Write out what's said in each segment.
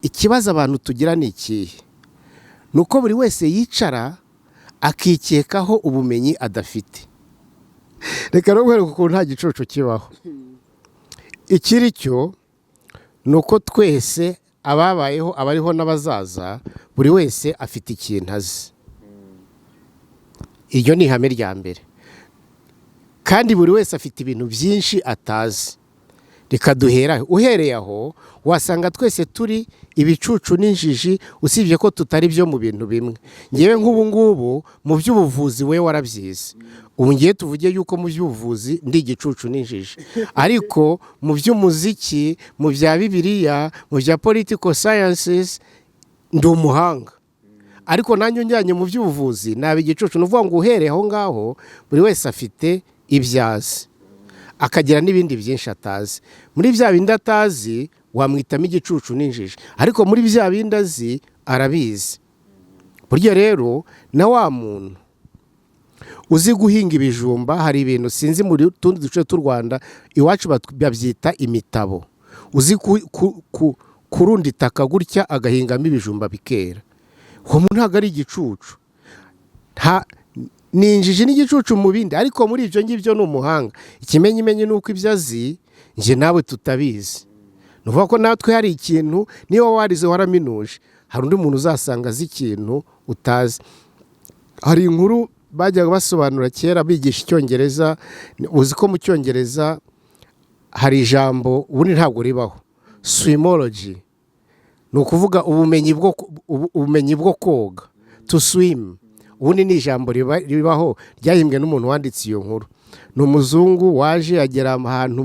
Ikibazo abantu tugira ni ikihe? Ni uko buri wese yicara akikekaho ubumenyi adafite. Reka rero guhera ukuntu nta gicucu kibaho. Ikiri cyo ni uko twese, ababayeho, abariho n'abazaza, buri wese afite ikintu azi. Iryo ni ihame rya mbere. Kandi buri wese afite ibintu byinshi atazi. Reka duhera uhereye aho, wasanga twese turi ibicucu n'injiji, usibye ko tutari byo mu bintu bimwe. Ngewe nk'ubu ngubu mu by'ubuvuzi, we warabyize, ubu ngiye tuvuge yuko mu by'ubuvuzi ndi igicucu n'injiji, ariko mu by'umuziki, mu bya Bibiliya, mu bya political sciences ndi umuhanga. Ariko nanjye unjyanye mu by'ubuvuzi naba igicucu. Ni ukuvuga ngo uhereye aho ngaho, buri wese afite ibyo azi, akagira n'ibindi byinshi atazi. Muri bya bindi atazi wamwitamo igicucu n'injiji, ariko muri bya bindi azi arabizi. Burya rero na wa muntu uzi guhinga ibijumba, hari ibintu sinzi muri tundi duce tw'u Rwanda, iwacu babyita imitabo, uzi kurunda itaka gutya agahingamo ibijumba bikera, uwo muntu ntabwo ari igicucu. Ni injiji n'igicucu mu bindi, ariko muri ibyo ngibyo ni umuhanga. Ikimenyimenyi ni uko ibyo azi njye nawe tutabizi. Ni ukuvuga ko natwe hari ikintu, niba warize waraminuje, hari undi muntu uzasanga azi ikintu utazi. Hari inkuru bajyaga basobanura kera bigisha Icyongereza. Uzi ko mu Cyongereza hari ijambo ubundi ntabwo ribaho, swimology, ni ukuvuga ubumenyi bwo koga, to swim. Ubundi ni ijambo ribaho ryahimbwe n'umuntu wanditse iyo nkuru. Ni umuzungu waje agera ahantu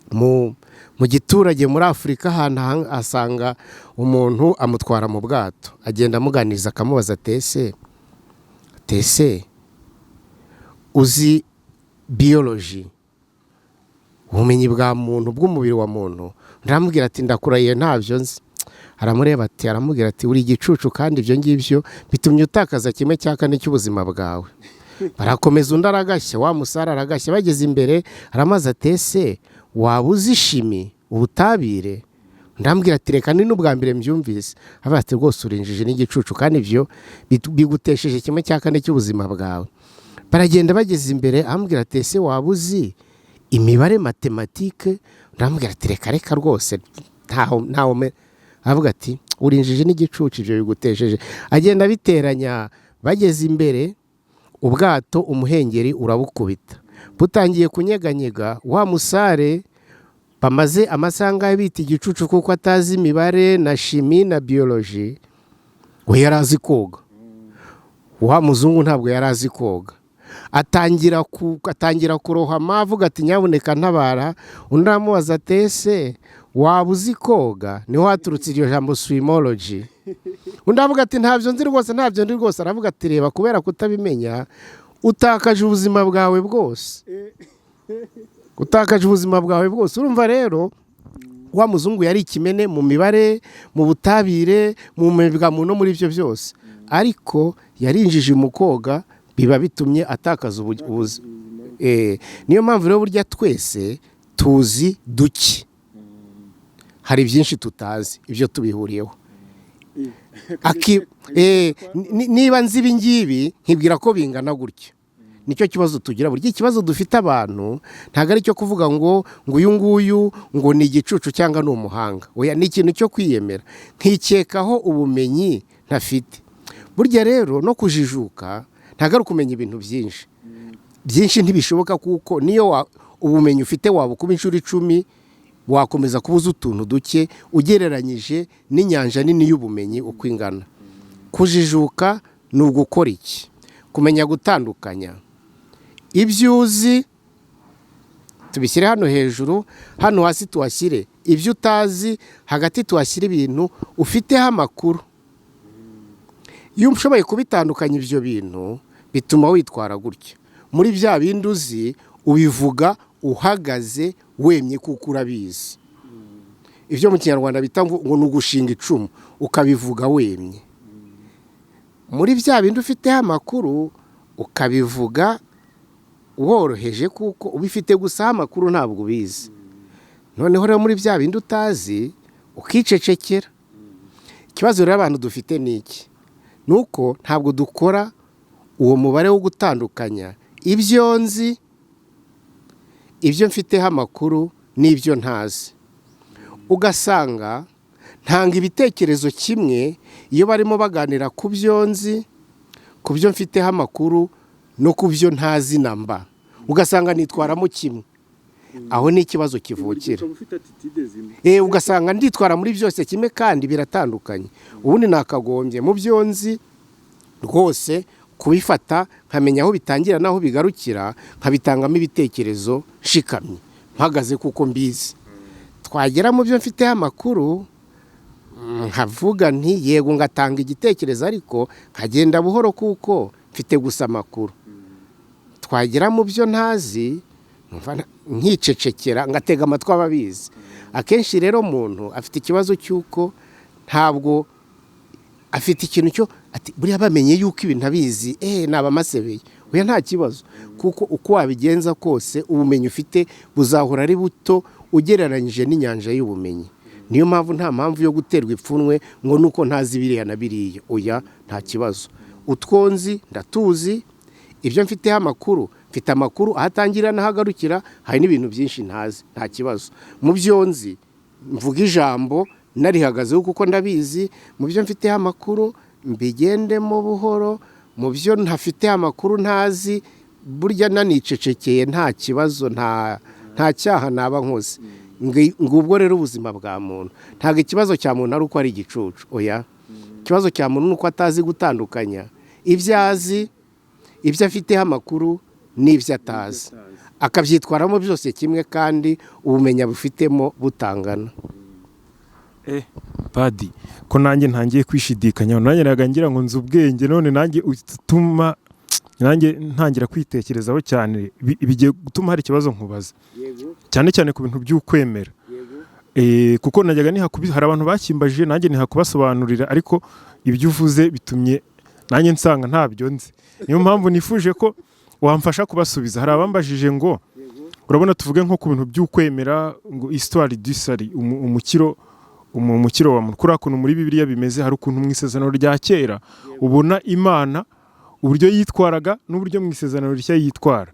mu giturage muri Afurika, ahantu asanga umuntu, amutwara mu bwato, agenda amuganiriza, akamubaza: "Tese tese, uzi biology, ubumenyi bwa muntu, bw'umubiri wa muntu?" Aramubwira ati: "Ndakurahiye ntabyo nzi." Aramureba ati, aramubwira ati: "Uri igicucu, kandi ibyo ngibyo bitumye utakaza 1/4 cy'ubuzima bwawe." Barakomeza, undi aragashya, wa musare aragashya. Bageze imbere aramaze ati: "Ese waba uzi chimie, ubutabire?" Ndambwira ati: "Reka, ni n'ubwa mbere mbyumvise." Avuga ati: "Rwose urinjije n'igicucu, kandi ibyo bigutesheje 1/4 cy'ubuzima bwawe." Baragenda, bageze imbere arambwira ati: "Ese waba uzi imibare, mathématiques?" Ndambwira ati: "Reka reka rwose, ntaho ntaho." Avuga ati: "Urinjije n'igicucu, ibyo bigutesheje." Agenda abiteranya. Bageze imbere, ubwato umuhengeri urabukubita, butangiye kunyeganyega. Wa musare bamaze amasaha angahe bita igicucu kuko atazi imibare na chimie na biologie, we yari azi koga. Wa muzungu ntabwo yari azi koga. Atangira kurohama, avuga ati: "Nyabuneka ntabara." Undi aramubaza ati: "Ese waba uzi koga?" Niho haturutse iryo jambo swimology. Undi avuga ati: "Ntabyo nzi rwose, ntabyo nzi rwose." Aravuga ati: "Reba, kubera kutabimenya utakaje ubuzima bwawe bwose, utakaje ubuzima bwawe bwose." Urumva rero, wa muzungu yari ikimene mu mibare, mu butabire, mu bumenyi bwa muntu no muri ibyo byose, ariko yarinjije mu koga, biba bitumye atakaza ubuzima. Niyo mpamvu rero burya twese tuzi duke, hari byinshi tutazi. Ibyo tubihuriyeho. Niba nzi ibi ngibi, nkibwira ko bingana gutya. Nicyo kibazo tugira. Burya ikibazo dufite abantu ntabwo ari icyo kuvuga ngo uyu nguyu ngo ni igicucu cyangwa ni umuhanga. Oya, ni ikintu cyo kwiyemera, nkikekaho ubumenyi ntafite. Burya rero no kujijuka ntabwo ari ukumenya ibintu byinshi byinshi, ntibishoboka, kuko niyo ubumenyi ufite waba ukuba inshuro 10, wakomeza kubuza utuntu duke ugereranyije n'inyanja nini y'ubumenyi uko ingana. Kujijuka ni ugukora iki? Kumenya gutandukanya ibyo uzi, tubishyire hano hejuru, hano hasi tuhashyire ibyo utazi, hagati tuhashyire ibintu ufiteho amakuru. Iyo ushoboye kubitandukanya ibyo bintu, bituma witwara gutya: muri bya bindi uzi ubivuga uhagaze wemye kuko urabizi. Ibyo mu Kinyarwanda bita ngo ni ugushinga icumu, ukabivuga wemye. Muri bya bindi ufiteho amakuru ukabivuga woroheje kuko ubifite gusa amakuru, ntabwo ubizi. Noneho rero muri bya bindi utazi Ukicecekera. Ikibazo rero abantu dufite ni iki? Ni uko ntabwo dukora uwo mubare wo gutandukanya ibyo nzi, ibyo mfiteho amakuru n'ibyo ntazi. Ugasanga ntanga ibitekerezo kimwe iyo barimo baganira ku byo nzi, ku byo mfiteho amakuru no ku byo ntazi na mba, ugasanga nitwaramo kimwe. Aho ni ikibazo kivukira. Ukaba ufite attitude zimwe. Ugasanga nditwara muri byose kimwe kandi biratandukanye. Ubundi nakagombye mu byo nzi rwose kubifata, nkamenya aho bitangira n'aho bigarukira, nkabitangamo ibitekerezo nshikamye, mpagaze kuko mbizi. Twagera mu byo mfiteho amakuru, nkavuga nti yego, ngatanga igitekerezo ariko nkagenda buhoro kuko mfite gusa amakuru. Twagera mu byo ntazi, numva nkicecekera, ngatega amatwi ababizi. Akenshi rero umuntu afite ikibazo cy'uko ntabwo afite ikintu cyo ati buriya bamenye yuko ibintu abizi, naba amasebeye. Oya, nta kibazo, kuko uko wabigenza kose ubumenyi ufite buzahora ari buto ugereranyije n'inyanja y'ubumenyi. Niyo mpamvu nta mpamvu yo guterwa ipfunwe ngo nuko ntazi biriya na biriya. Oya, nta kibazo. Utwo nzi ndatuzi, ibyo mfiteho amakuru mfite amakuru aho atangira n'ahagarukira. Hari n'ibintu byinshi ntazi, nta kibazo. Mu byo nzi mvuga ijambo narihagazeho kuko ndabizi. Mu byo mfiteho amakuru mbigendemo buhoro. Mu byo ntafiteho amakuru, ntazi, burya nanicecekeye nta kibazo, nta cyaha naba nkoze. Ngubwo rero ubuzima bwa muntu. Ntabwo ikibazo cya muntu ari uko ari igicucu, oya. Ikibazo cya muntu ni uko atazi gutandukanya ibyo azi, ibyo afiteho amakuru n'ibyo atazi, akabyitwaramo byose kimwe kandi ubumenyi abufitemo butangana. Padi, ko nanjye ntangiye kwishidikanya, nanjye naga ngira ngo nzi ubwenge, none nanjye utuma nanjye ntangira kwitekerezaho cyane. Bigiye gutuma hari ikibazo nkubaza, cyane cyane ku bintu by'ukwemera. Kuko najyaga niha hari abantu bakimbajije, nanjye niha kubasobanurira, ariko ibyo uvuze bitumye nanjye nsanga ntabyo nzi. Niyo mpamvu nifuje ko wamfasha kubasubiza. Hari abambajije ngo urabona, tuvuge nko ku bintu by'ukwemera, ngo histoire du salut, umukiro wa muntu, kuriya kuntu muri Bibiliya bimeze. Hari ukuntu mu Isezerano rya Kera ubona Imana uburyo yitwaraga n'uburyo mu Isezerano Rishya yitwara,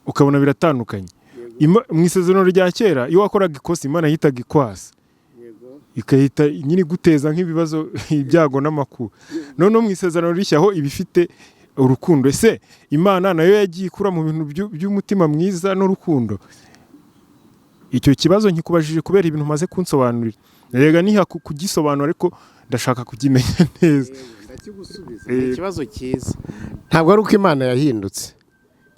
ukabona biratandukanye. Mu Isezerano rya Kera, iyo wakoraga ikosa, Imana yitaga ikwasa, igahita nyine iguteza nk'ibibazo, ibyago n'amakuba. Noneho mu Isezerano Rishya ho iba ifite urukundo. Ese Imana nayo yagiye ikura mu bintu by'umutima mwiza n'urukundo? Icyo kibazo nkikubajije kubera ibintu umaze kunsobanurira. Rega niha kugisobanura, ariko ndashaka kugimenya neza. Ndakigusubiza. Ni ikibazo cyiza. Ntabwo ari uko Imana yahindutse.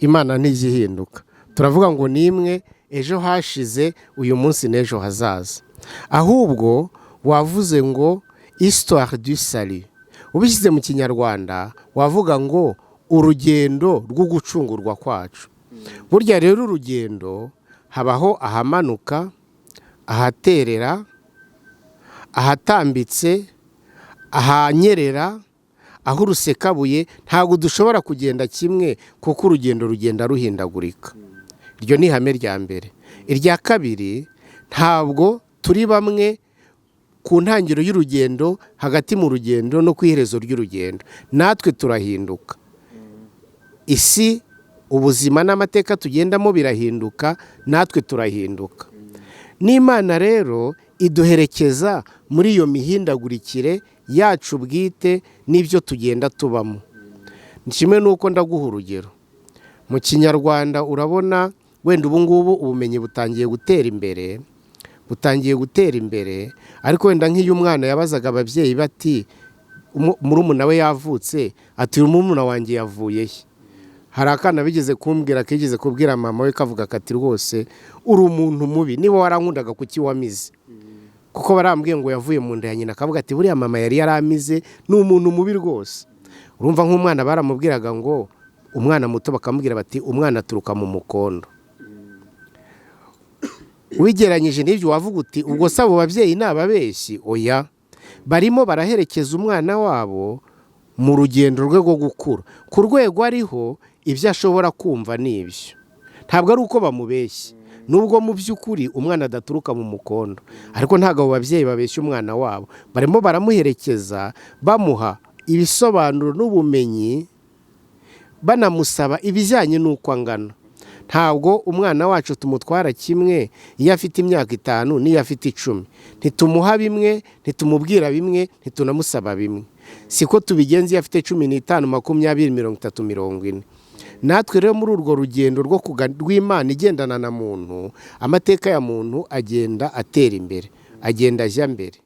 Imana ntijya ihinduka. Turavuga ngo ni imwe ejo hashize, uyu munsi n'ejo hazaza. Ahubwo wavuze ngo histoire du salut, ubishyize mu Kinyarwanda wavuga ngo urugendo rwo gucungurwa kwacu. Burya rero urugendo habaho ahamanuka, ahaterera, ahatambitse, ahanyerera, aho urusekabuye. Ntabwo dushobora kugenda kimwe kuko urugendo rugenda ruhindagurika. Iryo ni ihame rya mbere. Irya kabiri, ntabwo turi bamwe ku ntangiriro y'urugendo, hagati mu rugendo no ku iherezo ry'urugendo. Natwe turahinduka. Isi, ubuzima n'amateka tugendamo birahinduka, natwe turahinduka. N'Imana rero iduherekeza muri iyo mihindagurikire yacu bwite n'ibyo tugenda tubamo. Kimwe n'uko, ndaguha urugero mu Kinyarwanda, urabona wenda ubu ngubu ubumenyi butangiye gutera imbere, butangiye gutera imbere, ariko wenda nk'iyo umwana yabazaga ababyeyi bati murumuna we yavutse, ati uyu murumuna wanjye yavuye he? Hari akana bigeze kumbwira kigeze kubwira mama we, kavuga kati rwose uri umuntu mubi, niba warankundaga kuki wamize? Kuko barambwiye ngo yavuye mu nda ya nyina. Akavuga ati buriya mama yari yaramize, ni umuntu mubi rwose. Urumva nk'umwana baramubwiraga ngo umwana muto, bakamubwira bati umwana aturuka mu mukondo. Wigeranyije n'ibyo wavuga uti ubwo se abo babyeyi ni ababeshyi? Oya, barimo baraherekeza umwana wabo mu rugendo rwe rwo gukura. Ku rwego ariho, ibyo ashobora kumva ni ibyo. Ntabwo ari uko bamubeshye, ni Nubwo mu by'ukuri umwana adaturuka mu mukondo, ariko ntabwo abo babyeyi babeshya umwana wabo. Barimo baramuherekeza, bamuha ibisobanuro n'ubumenyi, banamusaba ibijyanye n'uko angana. Ntabwo umwana wacu tumutwara kimwe iyo afite imyaka 5 n'iyo afite 10. Ntitumuha bimwe, ntitumubwira bimwe, ntitunamusaba bimwe. Siko tubigenza iyo afite 15, 20, 30, 40. Natwe rero muri urwo rugendo rw'Imana igendana na muntu, amateka ya muntu agenda atera imbere, agenda ajya mbere.